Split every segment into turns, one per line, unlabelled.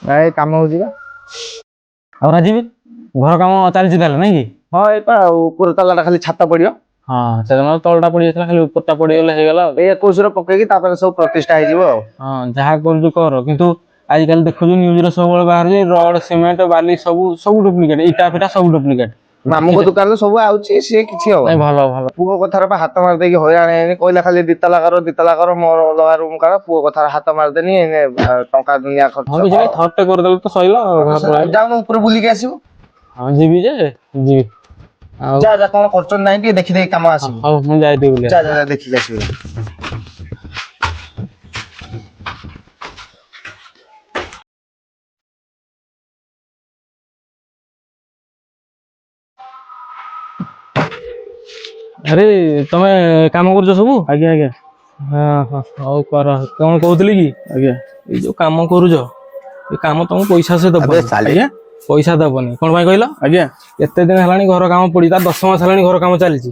ନାଇଁ, କାମ ହଉଛି ବା।
ଆଉ ରାଜୀବ, ଘର କାମ ଚାଲିଛି ତାହେଲେ, ନାଇଁ କି?
ହଁ, ଏଇ ପା ଉପର ତାଲାଟା ଖାଲି ଛାତ ପଡିବ।
ହଁ, ସେଦିନ ତଳଟା ପଡିଯାଇଥିଲା, ଖାଲି ଉପରଟା ପଡିଗଲେ ହେଇଗଲା ଆଉ।
ଏଇ 21ରେ ପକେଇକି ତାପରେ ସବୁ ପ୍ରତିଷ୍ଠା ହେଇଯିବ ଆଉ।
ହଁ, ଯାହା କରୁଛୁ କର, କିନ୍ତୁ ଆଜିକାଲି ଦେଖୁଛୁ ନ୍ୟୁଜରେ ସବୁବେଳେ ବାହାରୁଛି, ରଡ, ସିମେଣ୍ଟ, ବାଲି ସବୁ ସବୁ ଡୁପ୍ଲିକେଟ, ଇଟା ଫିଟା ସବୁ ଡୁପ୍ଲିକେଟ।
ମାମୁଙ୍କ ଦୋକାନରେ ସବୁ ଆଉଛି, ସିଏ କିଛି ହବ।
ନାଇଁ, ଭଲ ଭଲ।
ପୁଅ କଥାରେ ପା ହାତ ମାରିଦେଇକି ହଇରାଣ ହେଇନି। କହିଲା ଖାଲି ଦିତାଲା କର, ଦିତାଲା କର, ମୋର ଅଲଗା ରୁମ କର। ପୁଅ କଥାରେ ହାତ ମାରିଦେନି, ଏଇନେ ଟଙ୍କା ଦୁନିଆ ଖର୍ଚ୍ଚ।
କିଛି ନାହିଁ, ଥରଟେ କରିଦେଲେ ତ ସଇଲା ଆଉ ଘର ପଳେଇଲା।
ଯାଉନ ଉପରେ ବୁଲିକି ଆସିବୁ।
ହଁ, ଯିବି ଯେ, ଯିବି ଆଉ।
ଯା ଯା, କଣ କରୁଛନ୍ତି ନାଇଁ ଟିକେ ଦେଖିଦେଇ କାମ ଆସିବୁ।
ହଉ, ମୁଁ ଯାଇ ଟିକେ ବୁଲି।
ଯା ଯା ଯା, ଦେଖିକି ଆସିବୁ।
ଆରେ, ତମେ କାମ କରୁଛ ସବୁ?
ଆଜ୍ଞା ଆଜ୍ଞା।
ହଁ ହଁ, ହଉ କର। କଣ କହୁଥିଲି କି,
ଆଜ୍ଞା।
ଏଇ ଯୋଉ କାମ କରୁଛ, ଏ କାମ ତମକୁ ପଇସା ସେ ଦବନି।
ଆଜ୍ଞା।
ପଇସା ଦବନି କଣ ପାଇଁ କହିଲ?
ଆଜ୍ଞା।
ଏତେ ଦିନ ହେଲାଣି ଘର କାମ ପଡି, ତା 10 ମାସ ହେଲାଣି ଘର କାମ ଚାଲିଛି।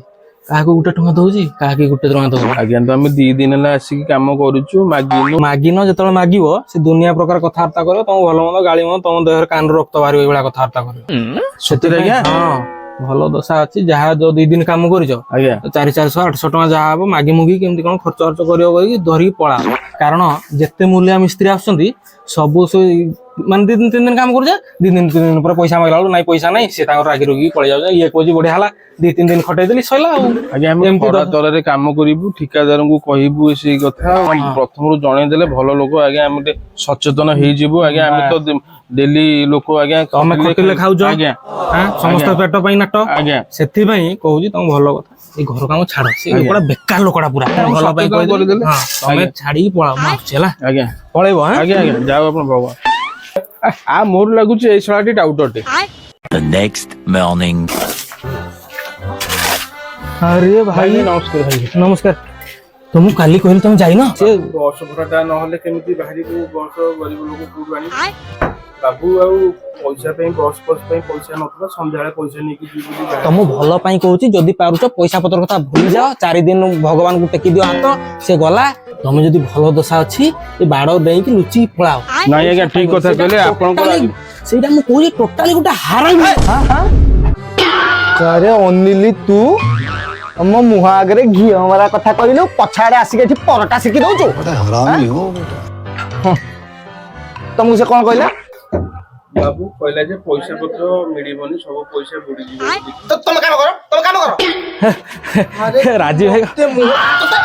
କାହାକୁ ଗୋଟେ ଟଙ୍କା ଦଉଛି? କାହାକୁ ଗୋଟେ ଟଙ୍କା ଦଉଛି?
ଆଜ୍ଞା, ତ ଆମେ 2 ଦିନ ହେଲା ଆସିକି କାମ କରୁଛୁ, ମାଗିନୁ।
ମାଗିନ, ଯେତେବେଳେ ମାଗିବ ସେ ଦୁନିଆ ପ୍ରକାର କଥାବାର୍ତ୍ତା କରିବ ତମକୁ, ଭଲ ମନ୍ଦ ଗାଳି ମନ୍ଦ, ତମ ଦେହରେ କାନରୁ ରକ୍ତ ବାହାରିବ, ଏଇଭଳିଆ କଥାବାର୍ତ୍ତା କରିବ।
ସତରେ ଆଜ୍ଞା?
ହଁ, ଭଲ ଦଶା ଅଛି। ଯାହା ଯୋଉ 2 ଦିନ କାମ କରିଛ,
ଆଜ୍ଞା।
400, 800 ଟଙ୍କା ଯାହା ହବ ମାଗି ମୁଗି କେମିତି କଣ ଖର୍ଚ୍ଚ ଖର୍ଚ୍ଚ କରିବ କହିକି ଧରିକି ପଳାଅ। କାରଣ ଯେତେ ମୂଲିଆ ମିସ୍ତ୍ରୀ ଆସୁଛନ୍ତି ସବୁ ସେ ମାନେ 2 ଦିନ 3 ଦିନ କାମ କରୁଛେ, 2 ଦିନ 3 ଦିନ ପରେ ପଇସା ମାଗିଲା ବେଳକୁ ନାଇଁ, ପଇସା ନାଇଁ। ସେ ତାଙ୍କର ରାଗି ରୋଗି ପଳେଇ ଯାଉଛନ୍ତି। ଇଏ କହୁଛି ବଢିଆ ହେଲା, 2-3 ଦିନ ଖଟେଇ ଦେଲି, ସଇଲା ଆଉ।
ଆଜ୍ଞା, ଆମେ
ଏମିତି
ଖରା ତରାରେ କାମ କରିବୁ, ଠିକାଦାରଙ୍କୁ କହିବୁ ସେଇ କଥା ପ୍ରଥମରୁ ଜଣେଇ ଦେଲେ ଭଲ ଲୋକ ଆଜ୍ଞା, ଆମେ ଟିକେ ସଚେତନ ହେଇଯିବୁ ଆଜ୍ଞା। ଆମେ ତ ଡେଲି ଲୋକ ଆଜ୍ଞା।
ତମେ ଖଟିଲେ ଖାଉଛ।
ଆଜ୍ଞା।
ହାଁ, ସମସ୍ତ ପେଟ ପାଇଁ ନାଟ।
ଆଜ୍ଞା।
ସେଥିପାଇଁ କହୁଛି ତମ ଭଲ କଥା, ଏଇ ଘର କାମ ଛାଡ। ସେ ଲୋକଟା ବେକାର ଲୋକଟା ପୁରା, ଭଲ ପାଇଁ
ସଚେତନ
କହିଦେଲି।
କରିଦେଲେ।
ହଁ, ତମେ ଛାଡିକି ପଳାଅ, ମୁଁ ଆସୁଛି ହେଲା।
ଆଜ୍ଞା।
ପଳେଇବ ହାଁ?
ଆଜ୍ଞା ଆଜ୍ଞା, ଯାଉ ଆପଣ ଭଗବାନ। ଆ ମୋର ଲାଗୁଛି ଏଇ ଶଳାଟି ଟାଉଟରଟେ।
The next morning.
ଆରେ ଭାଇ।
ନମସ୍କାର ଭାଇ।
ନମସ୍କାର। ତମକୁ କାଲି କହିଲି, ତମେ ଯାଇନ ସେ।
ବସ ଭଡାଟା ନହେଲେ କେମିତି ବାହାରିବୁ? ବସ ଗରିବ ଲୋକ କୋଉଠୁ ଆଣିବୁ ବାବୁ? ଆଉ ପଇସା ପାଇଁ, ବସ ଫସ ପାଇଁ ପଇସା ନଥିଲା, ସନ୍ଧ୍ୟାବେଳେ ପଇସା ନେଇକି ଯିବୁ ବୋଲି ବାହାରିଛୁ।
ତମ ଭଲ ପାଇଁ କହୁଛି, ଯଦି ପାରୁଛ ପଇସା ପତ୍ର କଥା ଭୁଲି ଯାଅ। 4 ଦିନ ଭଗବାନଙ୍କୁ ଟେକି ଦିଅ ହାତ, ସେ ଗଲା। ତମେ ଯଦି ଭଲ ଦଶା ଅଛି, ଏ ବାଡ ଦେଇକି ଲୁଚିକି ପଳାଅ।
ନାଇଁ ଆଜ୍ଞା, ଠିକ କଥା କହିଲେ ଆପଣଙ୍କର।
ସେଇଟା ମୁଁ କହୁଛି, ଟୋଟାଲି ଗୋଟେ ହାରାମି।
ଆରେ ଅନିଲି, ତୁ ମୋ ମୁହଁ ଆଗରେ ଘିଅ ମରା କଥା କହିଲୁ, ପଛ ଆଡେ ଆସିକି ଏଠି ପରଟା ଶିଖି ଦଉଛୁ। ହଁ। ତମକୁ ସେ କଣ କହିଲା?
ବାବୁ କହିଲା ଯେ ପଇସା ପତ୍ର ମିଳିବନି, ସବୁ ପଇସା ବୁଡିଯିବ।
ତ ତମେ କାମ କର, ତମେ କାମ କର।
ରାଜୀବ ଭାଇ।
ଏତେ ମୁହଁ ତୋତେ-